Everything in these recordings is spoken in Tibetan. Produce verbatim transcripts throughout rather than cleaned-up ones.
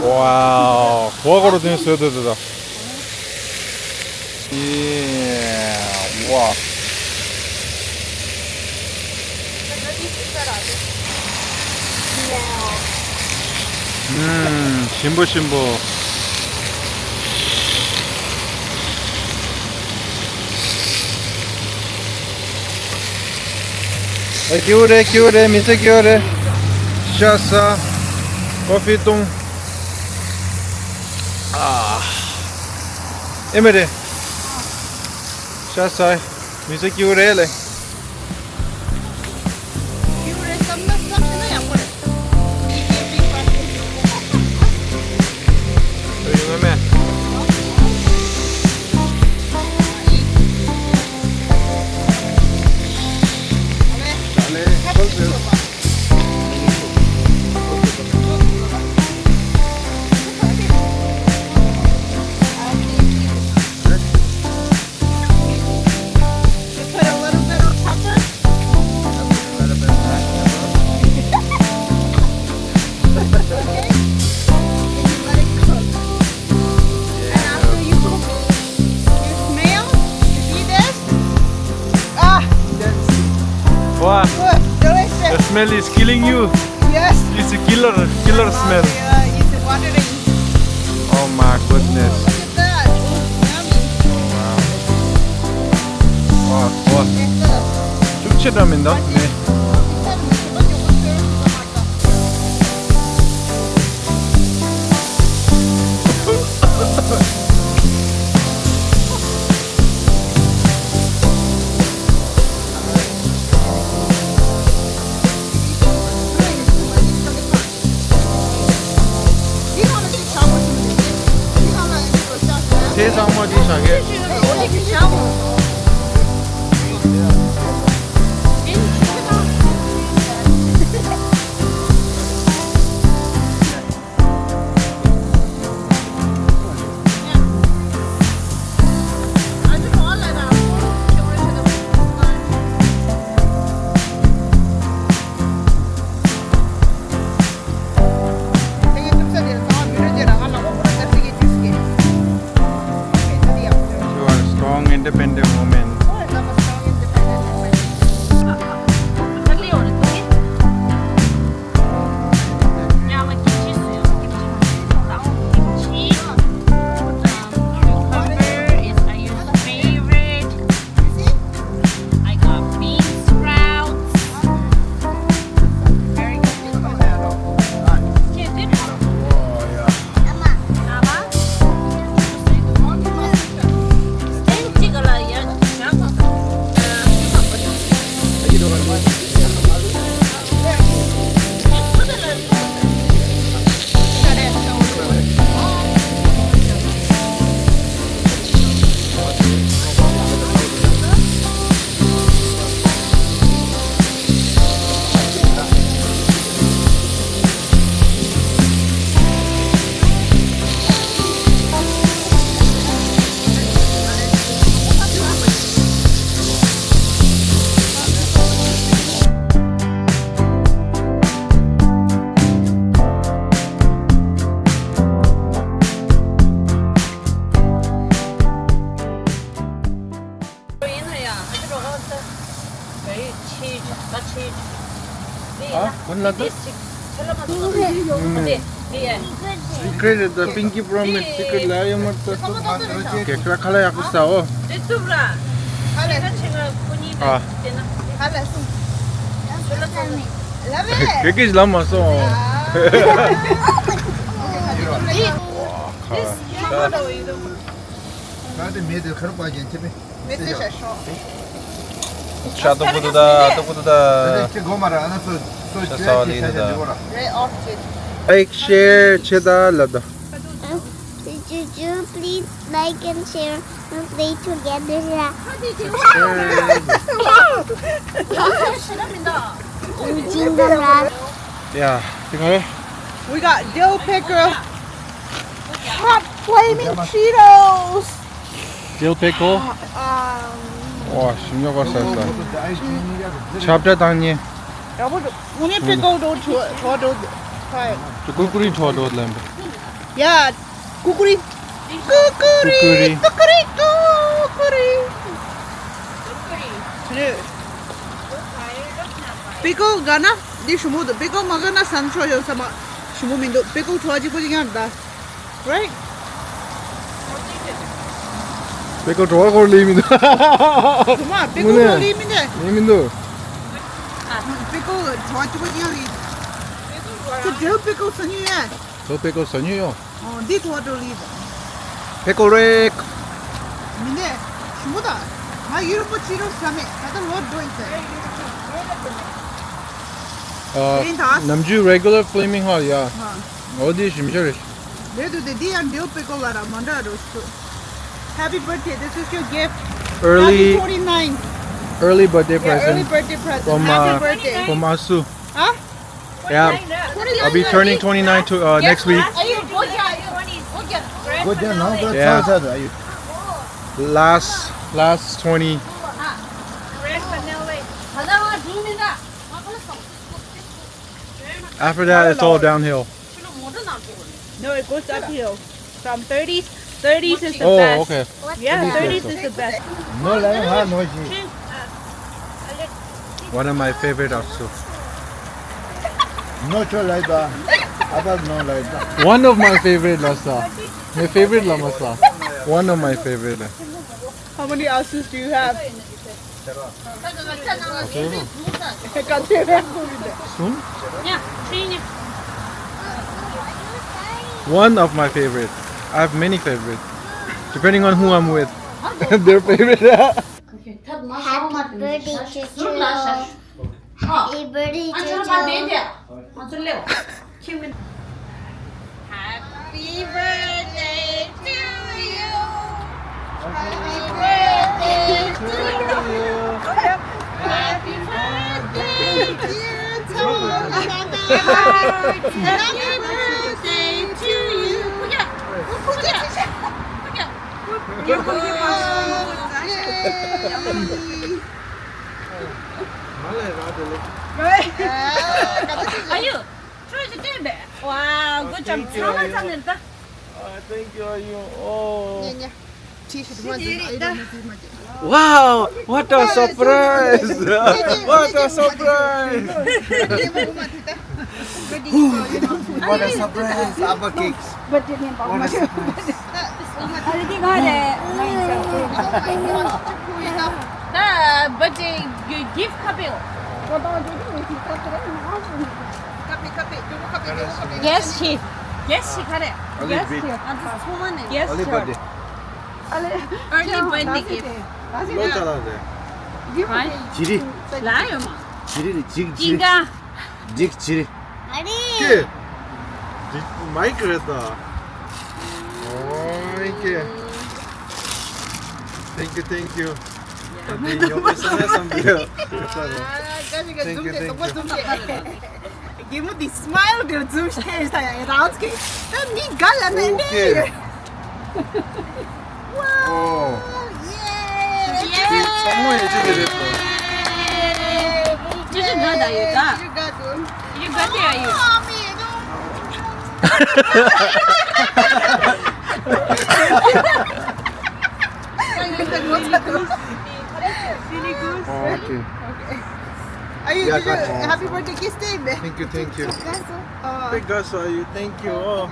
Wow, གོ་གོ་རུ་དེ་སོས་དེ་དེ་དེ། ཡེ། ཝ། ཨུམ། ཞིམ་པོ་ཞིམ་པོ། ཨེ། སྐྱིད་པོ་རེད། སྐྱིད་པོ་རེད། མི་ཚེ་སྐྱིད་པོ་རེད། ཤ་ཟ། ཀོ་ཧྥི་བཏུང་། ཨ། ཨེ་མ་རེད། ཤ་ཟ། མི་ཚེ་སྐྱིད་པོ་རེད་ལེ། You put a little bit on pepper. Okay? And you let it cook. And after you cook, you smell, you see this? Ah! Wow. Good, delicious. The smell is killing you. Yes. It's a killer, killer smell. Yeah, it's watering. Oh my goodness. Look at that. Ooh, yummy. Wow. Wow, wow. It's good. ཅུང་ཆེ་འདྲ་མིན་འདུག་ནི། དེ་ཚང་མ་དེ་བཞག་གི། You are a strong, independent woman. Cucumber is a favorite. I got bean sprouts. Very good. ཨ། ཀུན་ལ་ད། Secret is the pinky promise. Secret ལ་ཡོད་མ་ད། གེགས་ཁ་ལ་ཡག་པོ་ཟ་འོ། ཨ། གེགས་ལ་མ་སོང་། ཁ། ད་དེ་མེད་དེ་ཁར་པ་ཅན་ཁྱེད་པས། མེད་ཚེ་ཤ་ཤོག་ཤ་ཏོག་པོ་དུ་ད་ཏོག་པོ་དུ་ད། ཤ་ས་བ་ལི་དུ་ད། Like, share, ཆེ་ད་ལ་ད། Did you do please like and share and play together? Using the map. Yeah, you got it? We got dill pickle, hot flaming Cheetos. Dill pickle? Um, ཝ། ཞིམ་ཉོག་པ་ཟ་ས། ཆབ་བྲ་དང་ཉེ། ཡག་པོ་འདུག་ངས་པི་ཀལ་འདྲ་བོ་བྲོ་བྲོ་འདྲ་བོ་ཁ། ཅི་ཀུར་ཀུ་རི་བྲོ་འདྲ་བོ་ལེན་པ། ཡ། ཀུ་ཀུ་རི། ཀུ་ཀུ་རི། ཀུ་ཀུ་རི། ཀུ་ཀུ་རི། ཀུ་ཀུ་རི། རེད། པི་ཀལ་དགའ་ན་འདི་ཞུ་མོ་འདུག་པི་ཀལ་མ་དགའ་ན་ཟ་ཆོག་ཡོད་ས་མ། ཞུ་མོ་མི་འདུག་པི་ཀལ་བྲོ་བ་གཅིག་པོ་ཅིག་ཡང་འདུག Right? པི་ཀལ་བྲོ་བ་སྐོར་ལས་མི་འདུག་མ་པི་ཀལ་དངོས་གནས་བྲོ་བ་ལས་མི་འདུག་ལས་མི་འདུག་པི་ཀལ་བྲོ་བ་གཅིག་པོ་ཅིག་ཡང་རེད། ཁྱོད་ཌིལ་པི་ཀལ་ཟ་མྱོང་ཡོད། ཌིལ་པི་ཀལ་ཟ་མྱོང་ཡོད། ཨོ། འདི་ཐོག་འགྲོ་ལི། པི་ཀལ་རེད། མི་འདི་ཞུ་མོ་ད། ང་ཡུ་རོབ་པོ་ཅི་རོ་ཟ་མེད། ད་ལྟ་ལོ་འགྲོ་ཡིན་ཟེར། ཨ། རིན་ཐང་། ནམ་རྒྱུན་regular Flamingo ཡ། ཨ། འོ་འདི་ཞིམ་ཤོས་རེད། རེད་འདུག་དེ་འདི་ཡང་འདྲེའུ་པི་ཀལ་ལ་ར་མ་འདྲ་རོ་སུ། Happy birthday, this is your gift. Early, happy forty-nine. Early birthday present. Yeah, early birthday present. From, happy, uh, birthday. From Asu. Huh? Yeah, I'll be turning twenty-nine to, uh, next week. Are you Goja? Are you Goja? Goja, no, that's outside. Are you? Last, last twenty. After that, it's all downhill. No, it goes uphill. From thirties, thirties is the best. Oh, okay. Yeah, thirties is the best. No, like, ha, no, ji. One of my favorite also. No, cho, like, da. Abal, no, like, da. One of my favorite, la, sa. My favorite, la, ma, sa. One of my favorite. How many ounces do you have? One of my favorite. I have many favorite. Depending on who I'm with. Their favorite. Happy birthday to you. Happy birthday to you. Happy birthday to you. Happy birthday to you. Happy birthday, dear Tawanda. Happy birthday to you. Are you? Wow, good job. Thank you, Ayu. Uh, thank you, Ayu. Oh. Wow, what a surprise! What a surprise! What a surprise! Abba cakes. What a surprise! Birthday gift. Yes, she. Yes, she got it. Yes, she. Yes, early birthday. Early birthday gift. Right? Jiri. Jiri, jiri, jik, jiri. Jik, jiri. Ke? Mic reta. Oh, ke. Thank you, thank you. Thank you, thank you. རྒན་མོ་འདི་སྨའིལ་འདིར་འཛུམ་ཤེས་ད་ཡ་རང་གི་ད་མི་ག་ལ་ནས་ནས། ཨོ། ཡེ། ཚང་མ་ཡེ་ཅི་དེ་རེད་པ། ཅི་ཞིག་ང་ད་ཡོད་ད། ཡི་ག་དེ་ཡ་ཡོད། Really good. Oh, okay. Are you, yeah, did you, happy birthday kiss day, man? Thank you, thank you. That's all. Thank God, so you, thank you. Oh.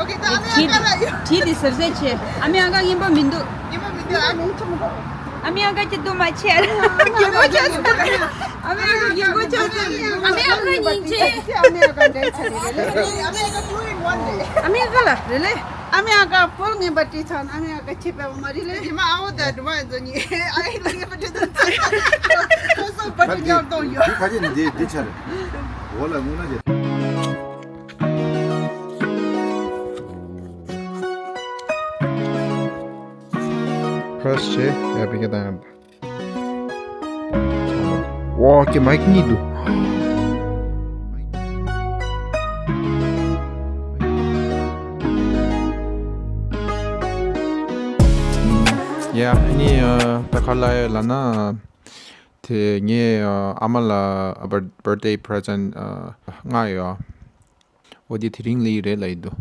Okay, ད་ཨ་མའི་ཨ་ཁ་ལ་ཡོད། གྲི་འདི་ཟེར་ཟེར་ཆེ། ཨ་མའི་ཨ་ཁ་ངན་པ་མི་འདུག་ངན་པ་མི་འདུག་ཨ་མའི་ཨ་ཁ་ཅི་འདུག་མ་ཆེ། གད་མོ་ཆེ་ཟེར། ཨ་མའི་ཨ་ཁ་གད་མོ་ཆེ་ཟེར། ཨ་མའི་ཨ་ཁ་སྙིང་རྗེ། ཨ་མའི་ཨ་ཁ་འདྲ་ཆ་རེད་ལེ། ཨ་མའི་ཨ་ཁ་ལ་རེད་ལེ། ཨ་མའི་ཨ་ཁ་ཕོལ་ངན་པ་དྲིས་ཚང་ཨ་མའི་ཨ་ཁ་ཆེ་པའི་མ་རེད་ལེ། ཉི་མ་ཨ་བོ་དང་སྒྲོལ་མ་ཡང་ཚོ་གཉིས་ཨ་ཡི་ལ་ངན་པ་དྲིས་ཚང་ཁོ་སོ་བ་དྲིས་ཉམས་གཏོང་ཡོད། ཁ་ཆེ་ནི་འདི་འདི་ཆ་རེད། འོ་ལ་ངུ་ན་ཆེ། Press ཆེ་ཡ་བི་ག་དང་། ཝ་ཀེ་མའིག་གཉིས་འདུག་ཡ་ནི་ད་ག་ལ་ཡ་ལ་ན། དེ་ངས་ཨ་མ་ལ་birthday present མངགས་ཡོད། འོ་དེ་དེ་རིང་སླེབས་ཀྱི་རེད་ལབ་ཀྱི་འདུག་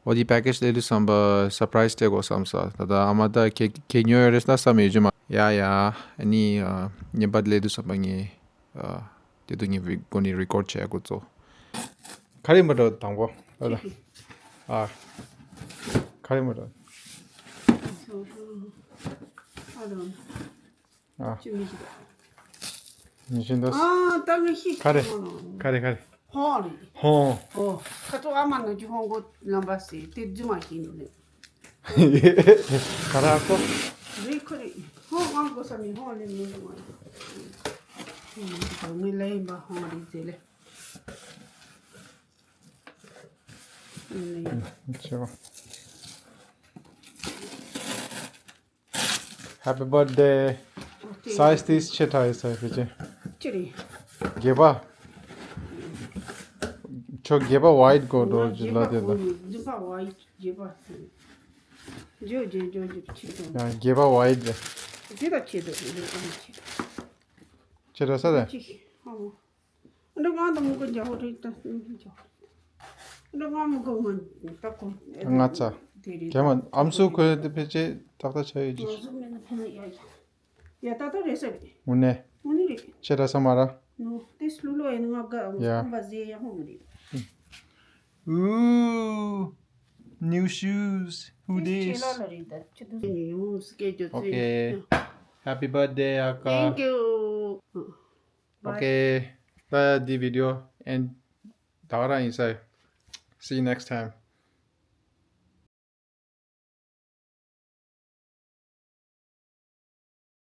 འོ་དེ་པེ་ཀེ་ཇི་སླེབས་དུས་ཙམ་པ་སར་པ་རའི་ཛི་སྤྲད་དགོས་བསམ་ས། ད་ལྟ་ཨ་མ་ད་ཁྱེད་ཁྱེད་ཉོ་ཡོད་རེད་ཟེར་ན་བསམ་ཡོད་ཀྱི་མ། ཡ་ཡ། ཨ་ནི་ཨ་ཉན་པ་སླེབས་དུས་ཙམ་པ་ངས་ཨ་དེ་དུས་ངས་རི་སྒོ་ནས་རི་ཀོཌ་བྱས་འགོ་བཙུགས། ག་རེ་མ་འགྲོ་དང་པོ་ཨ་ད་ཨ་ག་རེ་མ་འགྲོ། ཨ། ཅི་མི་ཤེས། མི་ཤེས་འདུག་ཨ་ད་ངས་ཤེས། ག་རེ། ག་རེ་ག་རེ། ཧོང་རེད། ཧོང་། ཨོ། ཁ་ཐུག་ཨ་མ་ནང་གི་ཧོང་གོ་ལམ་པ་ཟེར་དེ་རྫུན་མ་ཤེས་ནི་རེད། ག་རེ་ཨ་ཁོ། རེད་ཁོ་རེད། ཧོང་ཨང་གོ་ས་མི་ཧོང་ལེ་མི་རྫུན་མ་རེད། ངས་ལ་ཡིན་པ་ཧོང་རེད་ཟེར་ལེ། ཆེ་བ། Happy birthday. Size དེ་ཆེ་དྲགས་ཡོད་ས་ཕལ་ཆེར། ཅི་རེད། རྒྱས་པ། ཁྱོད་རྒྱས་པ་ཝའིཌ་དགོས་འགྲོ་ཅི་ལ་དེ་དང་། རྒྱས་པ་ཝའིཌ་རྒྱས་པ། ཇོ་ཇོ་ཇོ་ཇོ་ཆེ་དང་། ཡང་རྒྱས་པ་ཝའིཌ་རེད། དེ་དང་ཆེ་དང་རེད་དང་ཆེ། ཆེ་དྲགས་ས་རེད། ཅི་ཨ་མོ། འདི་ང་དང་མི་གོ་འཇའ་འོ་རེད་ད་འཇའ་འོ་རེད། འདི་ང་མི་གོ་ང་ད་གོ་ང་ཚ། དེ་རེད། རྒྱ་མ་ཨམ་སྲུ་ཁོས་དེ་ཕལ་ཆེར་ཏག་ཏག་ཆགས་ཡོད་ཀྱི། ང་ཚོ་མེད་ན་ཕན་ཡ་ཡ། ཡ་ཏག་ཏག་རེད་ས་རེད། དངོས་གནས། དངོས་གནས་རེད། ཆེ་དྲགས་ས་མ་ར། ནོ་དེ་སླུ་ལོ་ཡིན་ང་དགའ་ཡ། ཁམས་པ་ཟེ་ཡ་ཧོ་མི་རེད། Ooh, new shoes. Who this? དེ་ཆེ་ལ་ལ་རེད་ད་ཆུ་དུ་ཡོང་སྐད་རྒྱུ་ཚོད། Okay. Happy birthday, Akka. Thank you. Okay. ད་འདི་video end. ད་ག་རང་ཡིན་ས། See you next time.